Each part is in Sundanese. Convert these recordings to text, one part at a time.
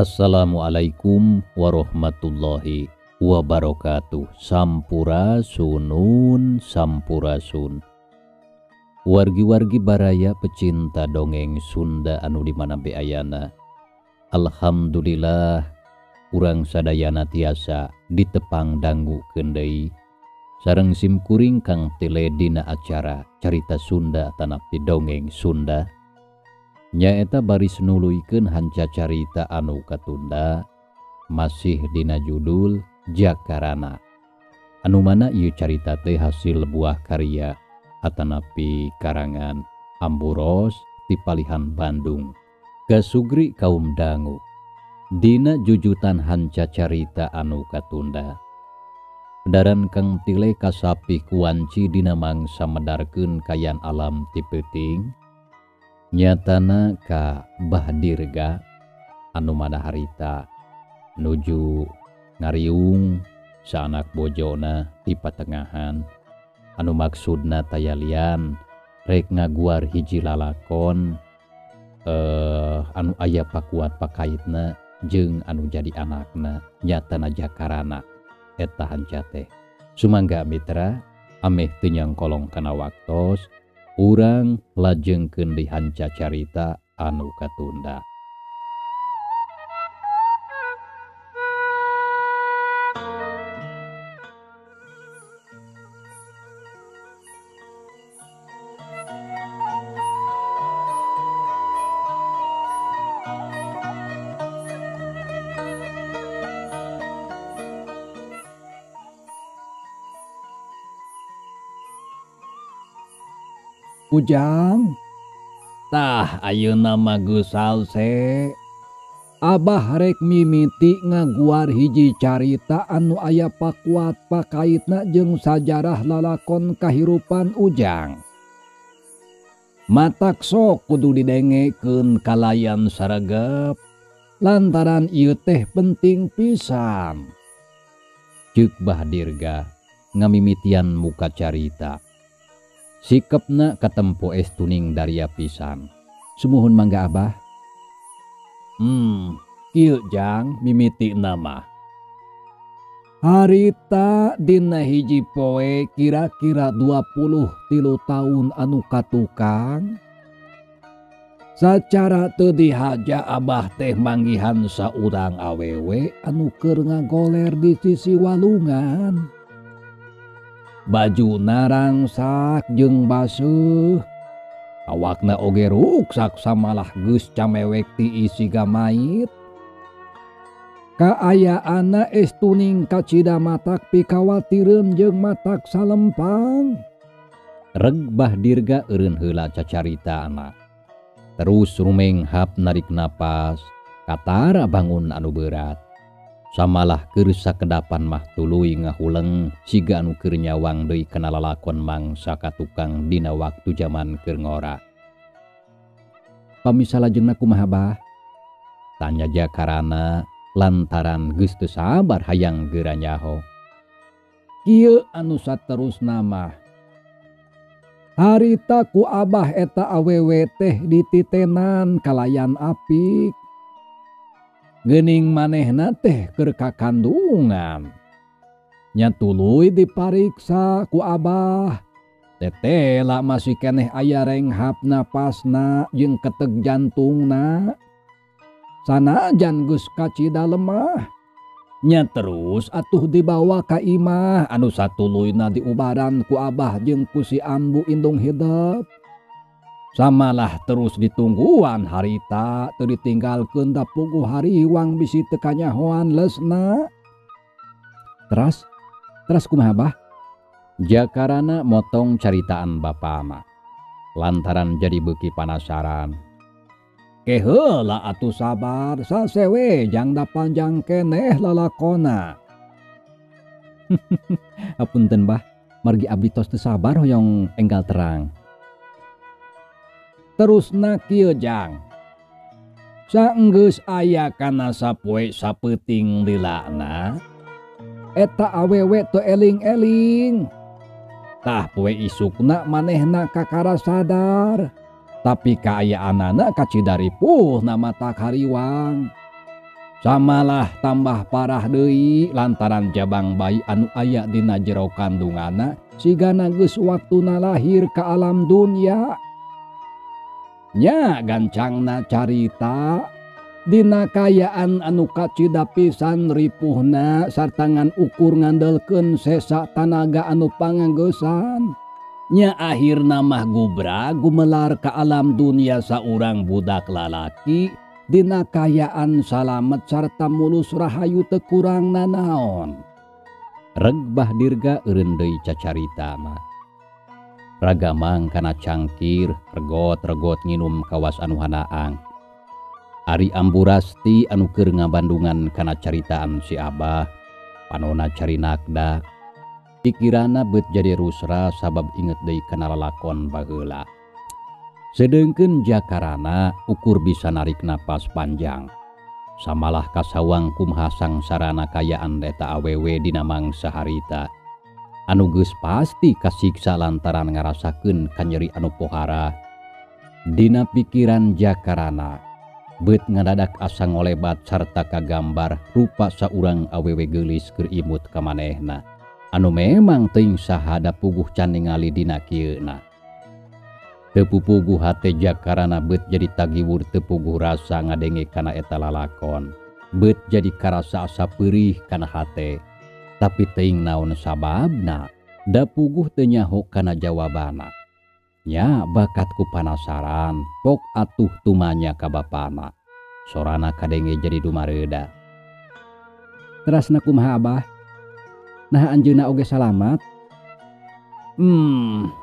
Assalamualaikum warahmatullahi wabarakatuh. Sampurasunun sampurasun. Wargi-wargi baraya pecinta dongeng Sunda anu di mana be ayana. Alhamdulillah urang sadayana tiasa ditepang dangukeun deui sareng simkuring Kang Tile dina acara Carita Sunda tanapi Dongeng Sunda. Nyaeta baris nuluykeun hanca carita anu katunda masih dina judul Jakarana. Anu mana ieu carita teh hasil buah karya atanapi karangan Amburos ti palihan Bandung. Kasugri kaum dangu dina jujutan hanca carita anu katunda. Daran Kang Tile kasapih kuanci dina mangsa medarkeun kayan alam ti peuting. Nyatana ka Bah Dirga anu mana harita nuju ngariung saanak bojona di patengahan anu maksudna tayalian rek ngaguar hiji lalakon anu aya pakuat pakaitna jeung anu jadi anakna nyatana Jakarana eta hanca teh. Sumangga mitra ameh teu nyangkolong kana waktos urang lajengkeun di hanca carita anu katunda. Ujang, tah ayeuna mah geus salse. Abah rek mimiti ngaguar hiji carita anu aya pakuat pakaitna jeung sajarah lalakon kahirupan Ujang. Matak sok kudu didengekeun kalayan saregep lantaran ieu teh penting pisan. Ceuk Bah Dirga ngamimitian muka carita. Sikepna katempo es tuning daria pisan. Sumuhun mangga Abah. Kieu Jang mimiti nama. Harita dina hiji poe kira-kira 23 tahun anu katukang. Sacara teu dihaja Abah teh manggihan saurang awewe anu keur ngagoler di sisi walungan. Bajuna rangsak jeung baseuh, awakna oge ruksak samalah geus camewek ti isi gamait. Kaayaanna estuning kacida matak pikawatireun jeung matak salempang. Reg Bah Dirga eureun heula cacaritaana. Terus rumenghap narik napas, katara bangun anu berat. Samalah keur sakedapan mah tuluy ngahuleng siga anu keur nyawang deui kana lalakon mangsa katukang dina waktu jaman keur ngora. Pami salajengna kumaha Bah? Tanya Jakarana lantaran geus teu sabar hayang geura nyaho. Kieu anu saterusna mah. Harita ku Abah eta awewe teh dititenan kalayan apik. Geuning manehna teh keur kakandungan. Nya tuluy dipariksa ku Abah. Tetela masih keneh aya renghap napasna jeung keteg jantungna. Sanajan geus kacida lemah. Nya terus atuh dibawa ka imah anu satuluyna diubaran ku Abah jeung ku si Ambu indung hidep. Samalah terus ditungguan harita teu ditinggalkeun da puguh hariwang bisi teu kanyahoan leusna. Teras kumaha Bah? Jakarana motong caritaan bapa mah lantaran jadi beuki panasaran. Keheula atuh sabar sasewe jang da panjang keneh lalakona. Apunten Bah, margi abdi tos teu sabar hoyong enggal terang. Terusna kieu Jang. Saenggeus aya kana sapoe sapeuting lilana, eta awewe teu eling-eling. Tah poe isukna manehna kakara sadar, tapi kaayaanana kacida ripuhna matak hariwang. Samalah tambah parah deui lantaran jabang bayi anu aya dina jero kandunganna sigana geus waktuna lahir ka alam dunya. Nya gancangna carita dina kayaan anu kacida pisan ripuhna sarta ngan ukur ngandelkeun sesa tanaga anu panganggeusan. Nya akhirna mah gubra gumelar ka alam dunya saurang budak lalaki dina kayaan salamet sarta mulus rahayu teu kurang nanaon. Reg Bah Dirga eureun deui cacarita mah. Ragamang kana cangkir, regot-regot nginum kawas anu hanaang. Ari Amburasti anu keur ngabandungan kana caritaan si Abah, panona carinakdak. Pikirana beut jadi rusra sabab inget deui kana lalakon baheula. Sedengkeun Jakarana ukur bisa narik napas panjang. Samalah kasawang kumaha sangsarana kayaan eta awewe dina mangsa harita. Anu geus pasti kasiksa lantaran ngarasakeun kanyeri anu pohara. Dina pikiran Jakarana beut ngadadak asa ngolebat sarta kagambar rupa saurang awewe geulis keur imut ka manehna. Anu memang teuing saha da puguh can ningali dina kieuna. Teu pupuguh hate Jakarana beut jadi tagiwur teu puguh rasa ngadenge kana eta lalakon. Beut jadi karasa asa peurih kana hate. Tapi teuing naon sababna, da puguh teu nyaho kana jawabana. Nya bakat ku panasaran, pok atuh tumanya ka bapana. Sorana kadenge jadi dumareuda. Terasna kumaha Abah? Nah anjeunna oge salamat.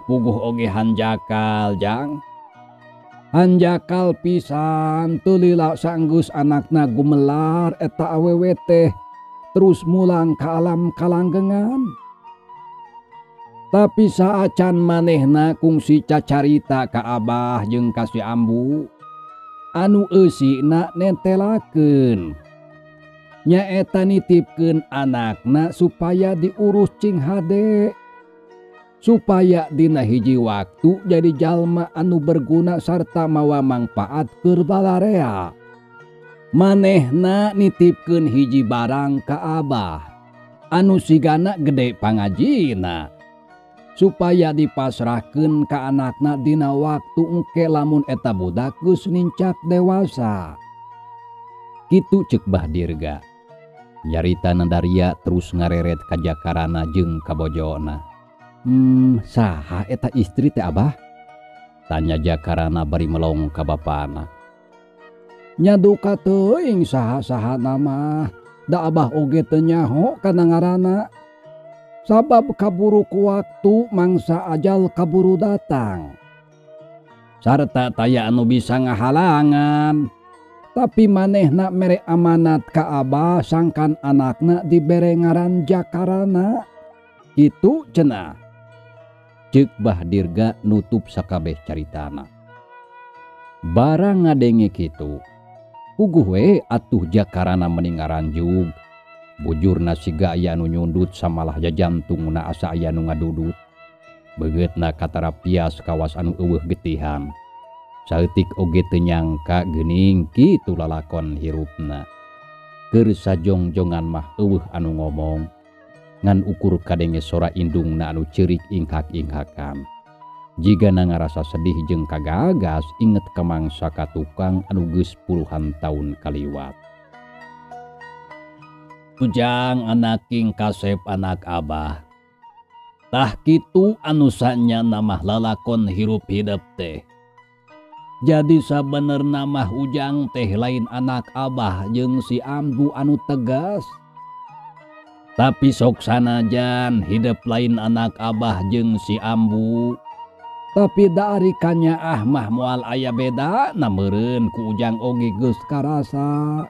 Puguh oge hanjakal jang. Hanjakal pisan teu lila sanggeus anakna gumelar eta awewe teh terus mulang ka alam kalanggengan. Tapi saacan manehna kungsi cacarita ka Abah jeung ka si Ambu anu eusina nentelakeun. Nyaeta nitipkeun anakna supaya diurus cing hade. Supaya dina hiji waktu jadi jalma anu berguna sarta mawa mangpaat keur balarea. Manehna nitipkeun hiji barang ka Abah anu sigana gede pangajina supaya dipasrahkeun ka anakna dina waktu engke lamun eta budak geus nincak dewasa. Kitu ceuk Bah Dirga. Nyarita Nandaria terus ngareret ka Jakarana jeung ka bojona. Saha eta istri teh Abah? Tanya Jakarana bari melong ka bapana. Nya duka teuing saha-saha nama, da Abah oge teu nyaho kana ngaranna. Sabab kaburu ku waktu mangsa ajal kaburu datang. Sarta taya anu bisa ngahalangan. Tapi manehna mere amanat ka Abah sangkan anakna dibere ngaran Jakarana. Kitu cenah. Ceuk Bah Dirga nutup sakabeh caritana. Barang ngadenge kitu, puguh we atuh Jakarana meni ngaranjug. Bujurna siga aya anu nyundut samalah jajantungna asa aya nu ngadudut. Beungeutna katara pias kawas anu eueuh getihan. Saeutik oge teu nyangka geuning kitu lalakon hirupna. Keur sajongjongan mah eueuh anu ngomong. Ngan ukur kadenge sora indungna anu ceurik inghak-inghakan. Jigana ngarasa sedih jeung kagagas inget ka mangsa ka tukang anu geus puluhan taun kaliwat. Ujang anak king kasep anak Abah. Tah kitu anu sanyana mah lalakon hirup hidep teh. Jadi sabenerna mah Ujang teh lain anak Abah jeung si Ambu anu tegas. Tapi sok sanajan hidup lain anak Abah jeung si Ambu. Tapi dari kanyaah mah moal aya beda na meureun ku Ujang oge geus karasa.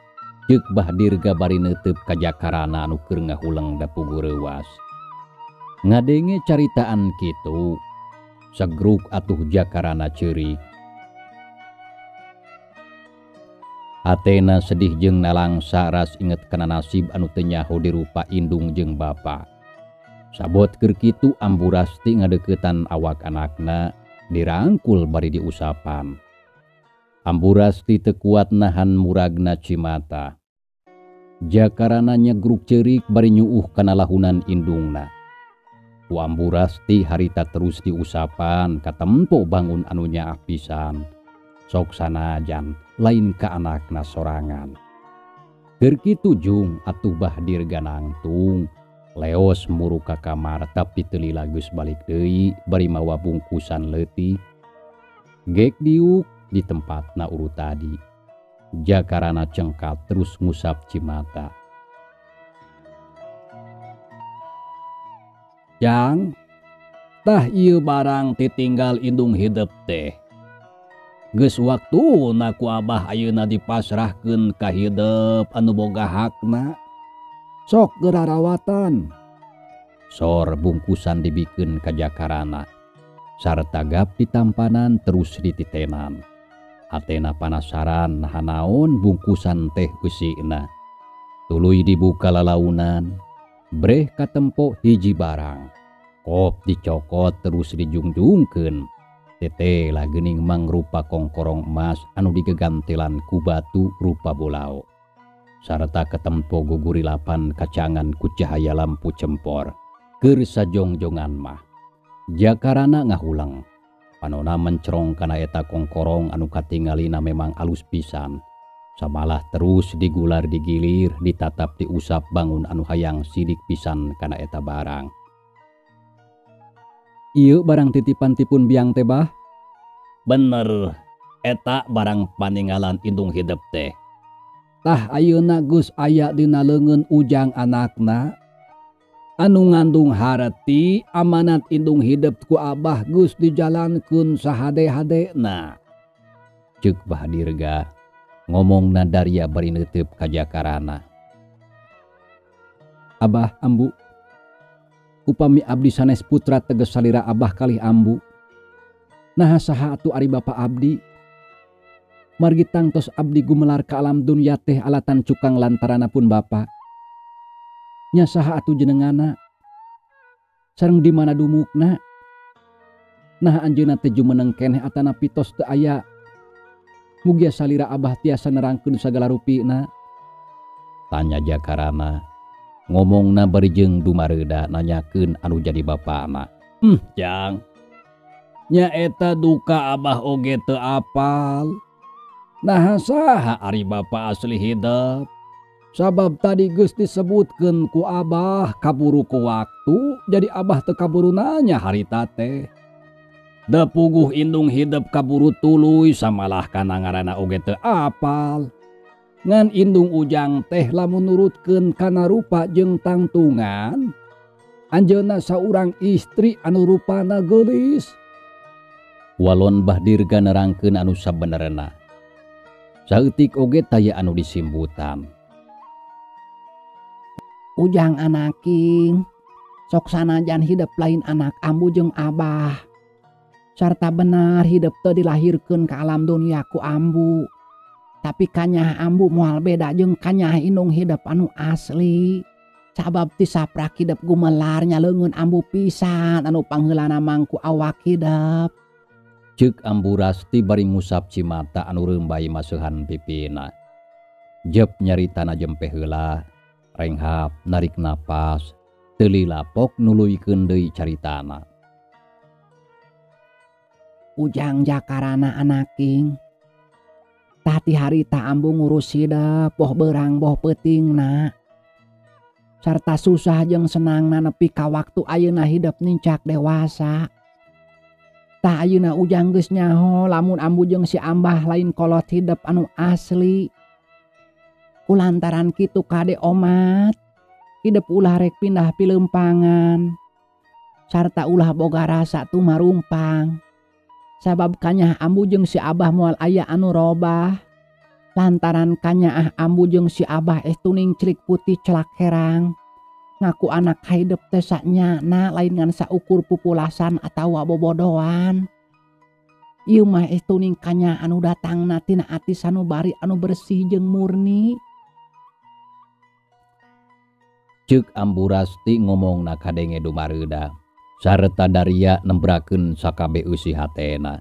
Ceuk Bah Dirga bari neuteub ka Jakarana anu keur ngahuleng da puguh reuwas. Ngadenge caritaan kitu, segruk atuh Jakarana ceurik. Hatena sedih jeung nalangsa ras inget kana nasib anu teu nyaho dirupa indung jeung bapa. Sabot keur kitu Amburasti ngadeuketan awak anakna dirangkul bari diusapan. Amburasti teu kuat nahan muragna cimata. Jakarana nyegruk ceurik bari nyuuh kana lahunan indungna. Ku Ambu Rasti harita terus diusapan katempo bangun anu nyaah pisan. Sok sanajan lain ka anakna sorangan. Keur kitu jung atuh Bah Dirga nangtung. Leos muru ka kamar tapi teu lila geus balik deui bari mawa bungkusan leutik. Gek diuk di tempatna urut tadi. Jakarana cengkat terus ngusap cimata. Jang, tah ieu barang titinggal indung hidep teh. Geus waktuna ku abah ayeuna dipasrahkeun ka hidep anu boga hakna. Sok geura rawatan. Sor bungkusan dibikeun ka Jakarana. Sarta gap ditampanan terus dititenan. Hatena panasaran naha naon bungkusan teh eusina. Tuluy dibuka lalaunan. Breh katempo hiji barang. Kop dicokot terus dijungjungkeun. Tetela geuning mangrupa kongkorong emas anu digegantelan ku batu rupa bolao. Sarta ketempo gugurilapan kacangan ku cahaya lampu cempor. Keur sajongjongan mah. Jakarana ngahulang. Panona mencerong kana eta kongkorong anu katingalina memang alus pisan. Samalah terus digular digilir, ditatap diusap bangun anu hayang sidik pisan kana eta barang. Ieu barang titipan tipun biang teh bah? Bener, eta barang paninggalan indung hidep teh. Tah ayeuna geus aya dina leungeun ujang anakna. Anu ngandung harti amanat indung hidep ku abah geus dijalankeun sahade-hadena. Ceuk Bah Dirga ngomongna daria bari neuteub ka Jakarana. Abah ambu, upami abdi sanes putra teges salira abah kalih ambu. Naha saha atuh ari bapa abdi? Margi tangtos abdi gumelar ka alam dunya teh alatan cukang lantarana pun bapa. Nya saha atuh jenengana? Sareng di mana dumukna? Nah anjeunna teh jumeneng keneh atana pitos teu aya. Mugia salira abah tiasa nerangkeun sagala rupina. Tanya Jakarana. Ngomongna bari jeung dumareuda nanyakeun anu jadi bapana. Jang. Nya eta duka abah oge teu apal. Naha saha ari bapa asli hidep? Sabab tadi geus disebutkeun ku abah kaburu ku waktu, jadi abah teu kaburu nanya harita teh. Depuguh indung hidep kaburu tuluy samalah kana ngaranna oge teu apal. Ngan indung ujang teh lamun nurutkeun kana rupa jeung tangtungan, anjeunna saurang istri anu rupana geulis. Walon Bah Dirga nerangkeun anu sabenerna. Saeutik oge taya anu disimbutan. Ujang anaking, sok sanajan hidep lain anak ambu jeung abah. Sarta benar hidep teu dilahirkeun ka alam dunia ku ambu. Tapi kanyah ambu moal beda jeung kanyah indung hidep anu asli. Sabab ti saprak hidep gumelar nya leungeun ambu pisan anu pangheulana mangku awak hidep. Ceuk Ambu Rasti bari ngusap cimata anu reumbay maseuhan pipina. Jep nyaritana jempe heula. Renghap narik napas, teu lilapok nuluykeun deui caritana. Ujang Jakarana anaking, tah ti harita ambu ngurus hidep boh beurang boh peutingna. Sarta susah jeung senangna nepi ka waktu ayeuna hidep nincak dewasa. Tah ayeuna ujang geus nyaho lamun ambu jeung si ambah lain kolot hidep anu asli. Kulantaran kitu kade omat, hidep ulah rek pindah pilempangan, sarta ulah boga rasa tumarumpang. Sabab kanyah ambu jeung si abah moal aya anu robah. Lantaran kanyaah ambu jeung si abah tuning celik putih celak herang. Ngaku anak hidep teh sanyana lain ngan saukur pupulasan atawa bobodoan. Ieu mah tuning kanya anu datangna tina ati sanubari anu bersih jeung murni. Ceuk Ambu Rasti ngomongna kadenge dumareuda. Sarta daria nembrakeun sakabe eusi hatena.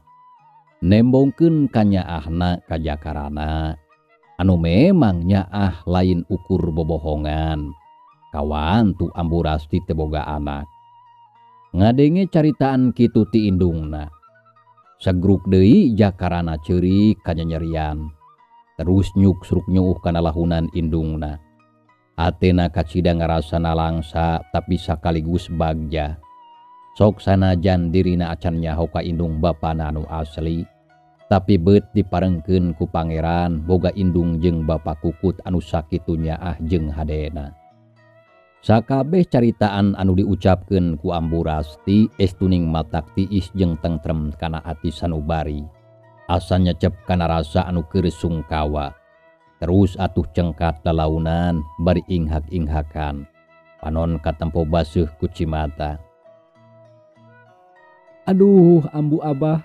Nembongkeun kanyaahna ka Jakarana. Anu memang nyaah lain ukur bobohongan. Kawan tu Ambu Rasti teu boga anak. Ngadenge caritaan kitu ti indungna. Sagruk deui jakarana ceurik kanyanyerian. Terus nyuksruk nyuuh kana lahunan indungna. Hatena kacida ngarasa nalangsa tapi sakaligus bagja. Sok sanajan dirina acan nyaho ka indung bapana anu asli, tapi beut diparengkeun ku pangeran boga indung jeung bapa kukut anu sakitu nyaah jeung hadena. Sakabeh caritaan anu diucapkeun ku Ambu Rasti estuning matak tiis jeung tentrem kana ati sanubari. Asa nyecep kana rasa anu keur sungkawa. Terus atuh cengkat lalaunan bari inghak-inghakan. Panon katempo baseuh ku cimata. Aduh Ambu Abah,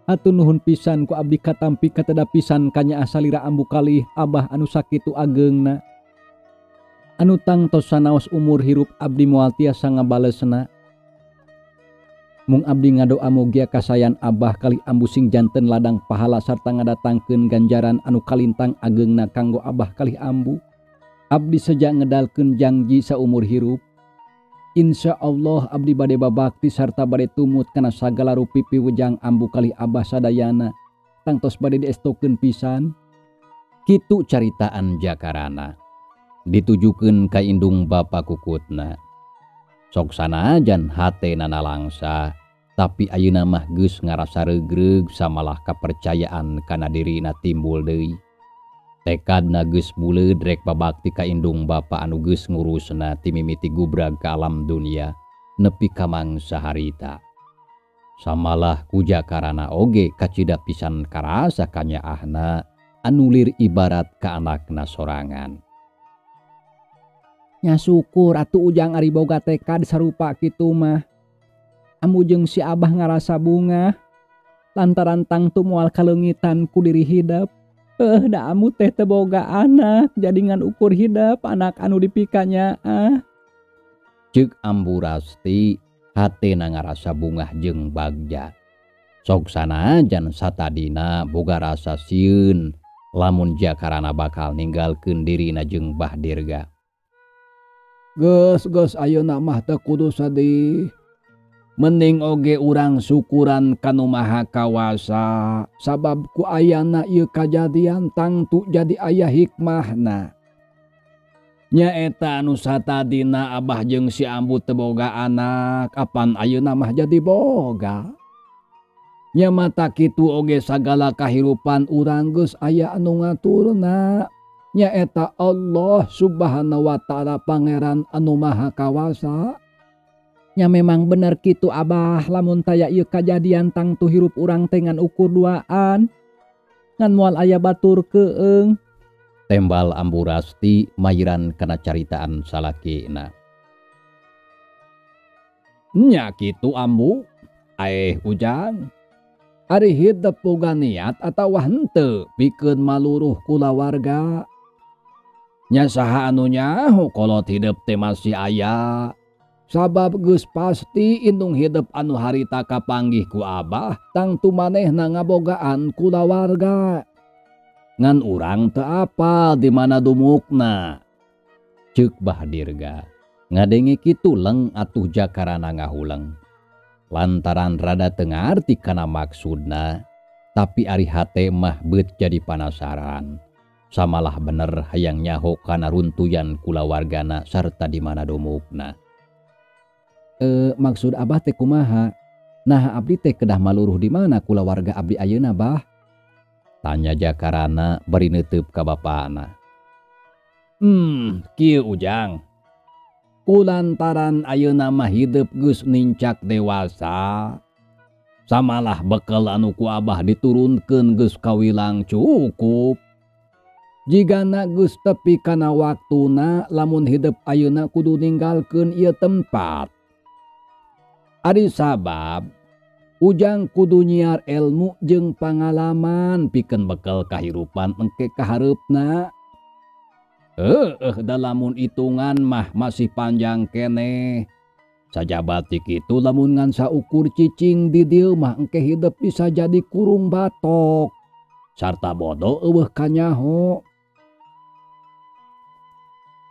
hatur nuhun pisan ku abdi katampi kateda pisan kanyaah salira ambu kalih Abah anu sakitu ageungna. Anu tangtos sanaos umur hirup abdi moal tiasa ngabalesna. Mung abdi ngadoa mugia kasayan Abah kalih ambu sing janten ladang pahala sarta ngadatangkeun ganjaran anu kalintang ageungna kanggo Abah kalih ambu. Abdi seja ngedalkeun janji saumur hirup. Insya Allah abdi bade babakti sarta bade tumut kana sagala rupi piwejang ambu kalih Abah sadayana. Tangtos bade diestokeun pisan. Kitu caritaan jakarana. Ditujukeun ka indung bapa kukutna. Sok sanajan hatena nalangsa, tapi ayeuna mah geus ngarasa regreg samalah kapercayaan kana dirina timbul deui. Tekadna geus buleud rek babakti ka indung bapa anu geus ngurusna ti mimiti gubrag ka alam dunia nepi ka mangsa harita. Samalah ku jakarana oge kacida pisan karasa kanyaahna anu lir ibarat ka anakna sorangan. Nya syukur atuh Ujang ari boga tekad sarupa kitu mah. Ambu jeung si Abah ngarasa bungah lantaran tangtu moal kaleungitan ku diri hidep. Da amu teh teu boga anak jadi ngan ukur hidep anak anu dipikanya ah. Ceuk Ambu Rasti hatena ngarasa bungah jeung bagja. Sok sanajan satadina boga rasa sieun lamun jakarana bakal ninggalkeun dirina jeung Bah Dirga. Geus geus ayeuna mah teu kudu sedih. Mending oge urang syukuran ka Nu Maha Kawasa sabab ku ayana ieu kajadian tangtu jadi aya hikmahna. Nyaeta anu satadina Abah jeung si Ambu teu boga anak apan ayeuna mah jadi boga. Nya mata kitu oge sagala kahirupan urang geus aya anu ngaturna. Nyaeta Allah Subhanahu wa Ta'ala Pangeran anu Maha Kawasa. Nya memang bener kitu Abah lamun taya ieu kajadian tangtu hirup urang teh ngan ukur duaan ngan moal aya batur keung. Tembal Ambu Rasti mayiran kana caritaan salakina. Nya kitu Ambu, aeh Ujang. Ari hidep boga niat atawa henteu pikeun maluruh kulawarga. Nya saha anu nyaho kolot hidep teh masih aya. Sabab geus pasti indung hidep anu harita kapanggih ku Abah tangtu manehna ngabogaan kulawarga. Ngan urang teu apal di mana dumukna. Ceuk Bah Dirga. Ngadenge kitu leng atuh jakarana ngahuleng. Lantaran rada teu ngarti kana maksudna, tapi ari hate mah beut jadi panasaran. Samalah bener hayang nyaho kana runtuyan kulawargana sarta di mana dumukna. Maksud Abah teh kumaha? Nah abdi teh kedah maluruh di mana kulawarga abdi ayeuna Bah? Tanya jakarana bari neuteub ka bapana. Kieu Ujang. Kulantaran ayeuna mah hidep geus nincak dewasa. Samalah bekel anu ku Abah diturunkeun geus kawilang cukup. Jigana geus tepi kana waktuna lamun hidep ayeuna kudu ninggalkeun ieu tempat. Ari sabab Ujang kudu nyiar ilmu jeung pangalaman pikeun bekel kahirupan engke kahareupna. Da lamun hitungan mah masih panjang keneh. Sajabat kitu lamun ngan saukur cicing di dieu mah engke hidep bisa jadi kurung batok. Sarta bodo eueuh kanyaho.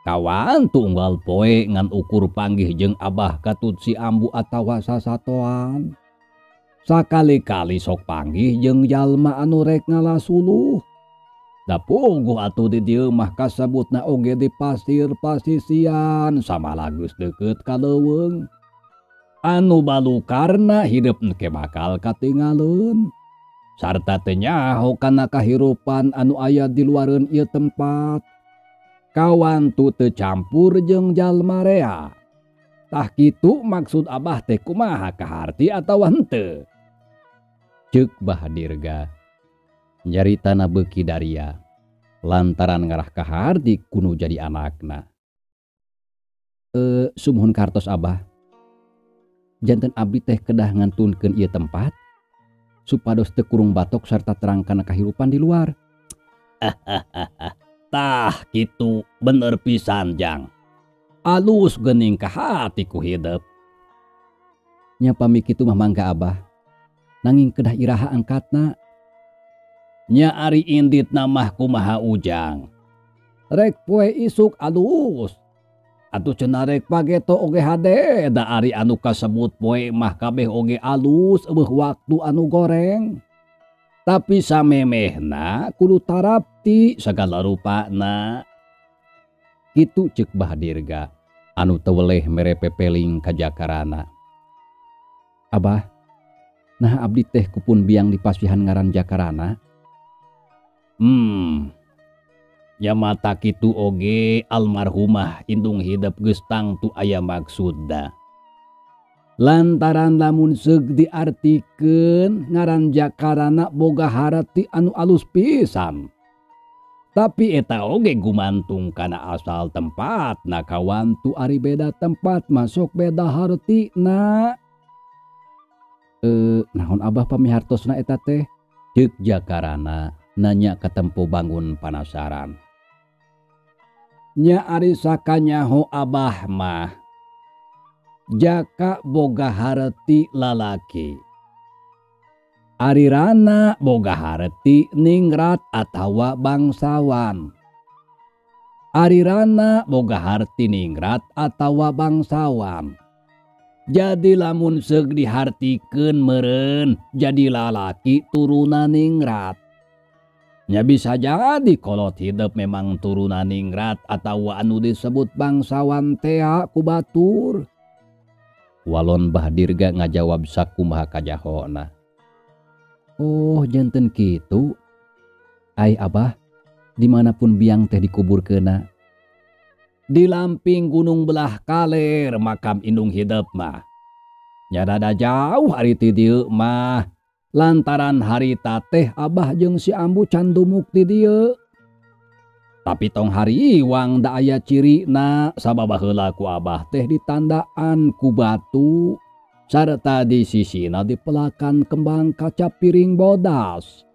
Kawan tunggal poe ngan ukur panggih jeung Abah katut si ambu atawa sasatoan. Sakali-kali sok panggih jeung jalma anu rek ngalasuluh. Da puguh atuh di dieu mah kasebutna oge di pasir pasisian samalah geus deukeut ka leuweung. Anu balukarna hidup engke bakal katingaleun. Sarta teu nyaho kana kahirupan anu aya di luareun ieu tempat. Kawantu teu campur jeung jalma rea. Tah kitu maksud Abah teh kumaha kaharti atawa henteu? Ceuk Bah Dirga nyaritana beuki daria lantaran ngarah kaharti kuno jadi anakna. Sumuhun kartos Abah. Janten abdi teh kedah ngantunkeun ieu tempat supados teu kurung batok sarta terang kana kahirupan di luar. Tah kitu bener pisan jang. Alus geuning kahati ku hidep. Nya pami kitu mah mangga Abah. Nanging kedah iraha angkatna. Nya ari inditna mah kumaha ujang. Rek poe isuk alus. Atuh cenah rek pageto oge hade da ari anu kasebut poe mah kabeh oge alus eueuh waktu anu goreng. Tapi samemehna kudu tarapti sagala rupana. Kitu ceuk Bah Dirga anu teu weleh mere pepeling ka Jakarana. Abah, nah abdi teh kupun biang dipasihan ngaran Jakarana. Nya mata kitu oge almarhumah indung hidep geus tangtu aya maksudna. Lantaran lamun seug diartikeun ngaran Jakarana boga harti anu alus pisan. Tapi eta oge gumantung kana asal tempatna kawantu ari beda tempat masuk beda hartina. Naon Abah pamihartosna eta teh? Ceuk Jakarana nanya katempo bangun panasaran. Nya ari sakanyaho Abah mah Jaka boga harti lalaki. Ari Rana boga harti ningrat atawa bangsawan. Ari Rana boga harti ningrat atawa bangsawan. Jadi lamun seug dihartikeun meureun jadi lalaki turunan ningrat. Nya bisa jadi kolot hidep memang turunan ningrat atawa anu disebut bangsawan tea ku batur. Walon Bah Dirga ngajawab sakumaha kajahona. Oh janten kitu. Ai Abah, dimanapun biang teh dikuburkeuna. Di lamping gunung belah kaler makam indung hidep mah. Nya rada jauh ari ti dieu mah. Lantaran harita teh Abah jeung si ambu can dumuk di dieu. Tapi tong hariwang da aya cirina sabab baheula ku Abah teh ditandaan ku batu sarta di sisina dipelakan kembang kaca piring bodas.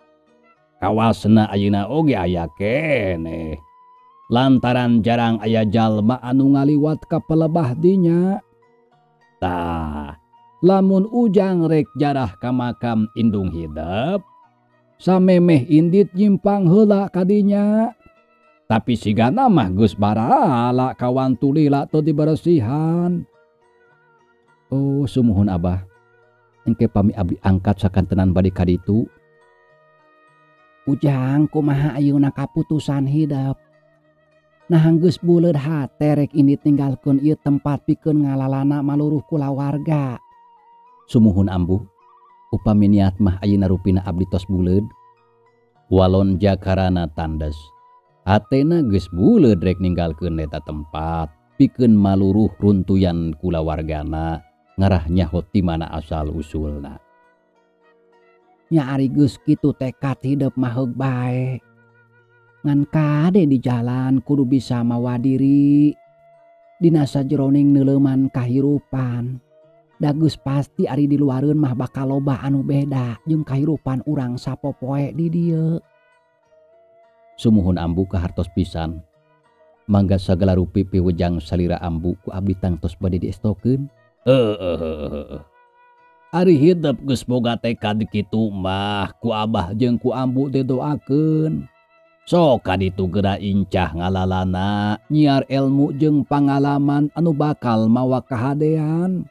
Kawasna ayeuna oge aya keneh. Lantaran jarang aya jalma anu ngaliwat ka pelebah dinya. Tah, lamun ujang rek jarah ka makam indung hidep, samemeh indit nyimpang heula kadinya. Tapi sigana mah geus barala kawantu lila teu diberesihan. Oh sumuhun Abah, engke pami abdi angkat sakantenan bade ka ditu. Ujang kumaha ayeuna kaputusan hidep. Nah geus buleud hate rek indit ninggalkeun ieu tempat pikeun ngalalana maluruh kulawarga. Sumuhun ambu, upami niat mah ayeuna rupina abdi tos buleud. Walon Jakarana tandes. Hatena geus buleud rek ninggalkeun eta tempat pikeun maluruh runtuyan kulawargana ngarah nyaho ti mana asal usulna. Nya ari geus kitu tekad hidep mah heug bae. Ngan kade di jalan kudu bisa mawa diri. Dina sajeroning neuleuman kahirupan. Da geus pasti ari di luareun mah bakal loba anu beda jeung kahirupan urang sapopoe di dieu. Sumuhun ambu kahartos pisan. Mangga sagala rupi piwejang salira ambu ku abdi tangtos bade diestokeun. Ari hidep geus boga tekad kitu mah ku abah jeung ku ambu teh doakeun. Sok ka ditu geura incah ngalalana nyiar ilmu jeung pangalaman anu bakal mawa kahadean.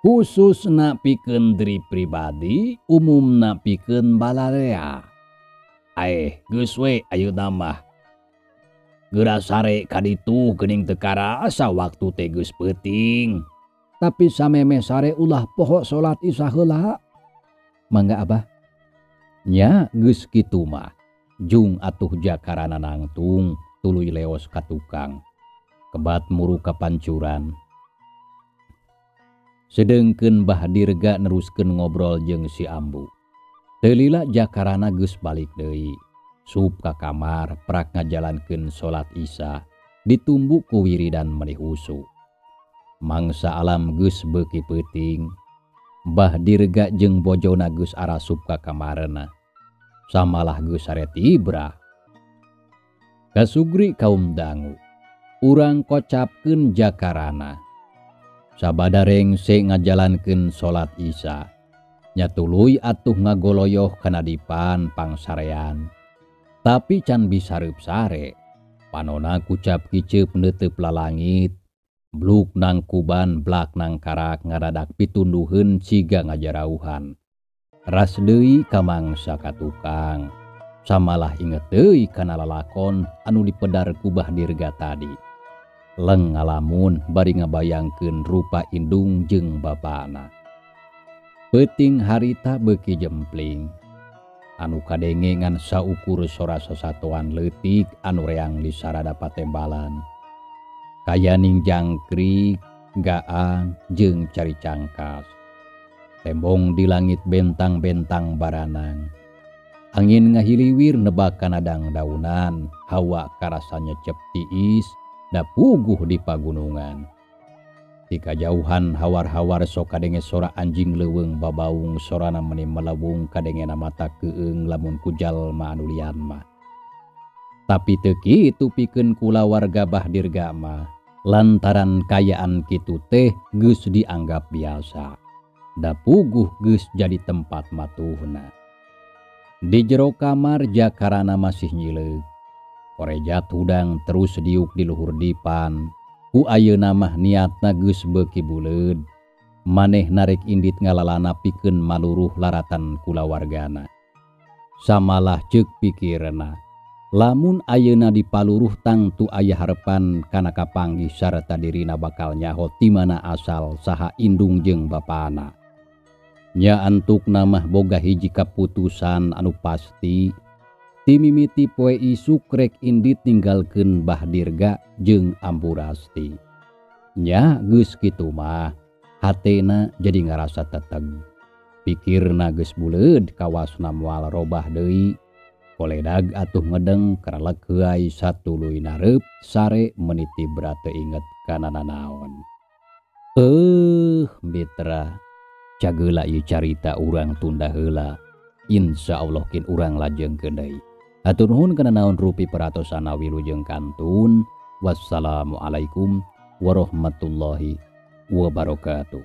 Khususna pikeun diri pribadi, umumna pikeun balarea. Aeh, geus we ayeuna mah. Geura sare ka ditu geuning teu karasa waktu teh geus peuting. Tapi samemeh sare ulah poho salat isya heula. Mangga abah. Nya geus kitu mah. Jung atuh jakarana nangtung tuluy leos ka tukang. Kebat muru ka pancuran. Sedengkeun Bah Dirga neruskeun ngobrol jeung si Ambu. Teu lila jakarana geus balik deui. Sup ka kamar prak ngajalankeun salat isya ditumbuk ku wiridan meni husu. Mangsa alam geus beuki peuting. Bah Dirga jeung bojona geus arasup ka kamarna. Samalah geus sare tibra. Kasugri kaum dangu. Urang kocapkeun jakarana. Sabada rengse ngajalankeun salat isya. Nya tuluy atuh ngagoloyoh kana dipan pangsarean. Tapi can bisa reup sare. Panona kucap kiceup neuteup lalangit. Bluk nang kuban blak nang karak ngaradak pitunduheun ciga ngajarauhan. Ras deui ka mangsa ka tukang. Samalah inget deui kana lalakon anu dipedar ku Bah Dirga tadi. Leng ngalamun bari ngabayangkeun rupa indung jeung bapana. Peuting harita beuki jempling. Anu kadenge ngan saukur sora sasatoan leutik anu reang di sarada patembalan. Kayaning jangkrik, gaang, jeung cari cangkas. Tembong di langit bentang-bentang baranang. Angin ngahiliwir nebak kanadang daunan, hawa karasa nyecep tiis, da puguh di pagunungan. Di kajauhan hawar-hawar sok kadenge sora anjing leuweung babaung sorana meni melewung kadengena mata keung lamun ku jalma anu lian mah. Tapi teu kitu pikeun kulawarga Bah Dirga mah, lantaran kayaan kitu teh geus dianggap biasa. Da puguh geus jadi tempat matuhna. Di jero kamar jakarana masih nyileug. Korejat hudang terus diuk di luhur dipan. Ku ayeuna mah niatna geus beuki buleud. Maneh narek indit ngalalana pikeun maluruh laratan kulawargana. Samalah ceuk pikirna. Lamun ayeuna dipaluruh tangtu aya harepan kana kapanggih sarta dirina bakal nyaho ti mana asal saha indung jeung bapana. Nya antukna mah boga hiji kaputusan anu pasti. Ti mimiti poe isuk rek indit ninggalkeun Bah Dirga jeung Ambu Rasti. Nya geus kitu mah hatena jadi ngarasa teteg. Pikirna geus buleud kawasna moal robah deui. Koledag atuh ngedeng karelek heuay satuluy nareup sare meniti teu inget kana nanaon. Mitra, cageula ieu carita urang tunda heula. Insyaallah kin urang lajengkeun deui. Hatur nuhun kana naon rupi peratosana wilujeng kantun. Wassalamualaikum warahmatullahi wabarakatuh.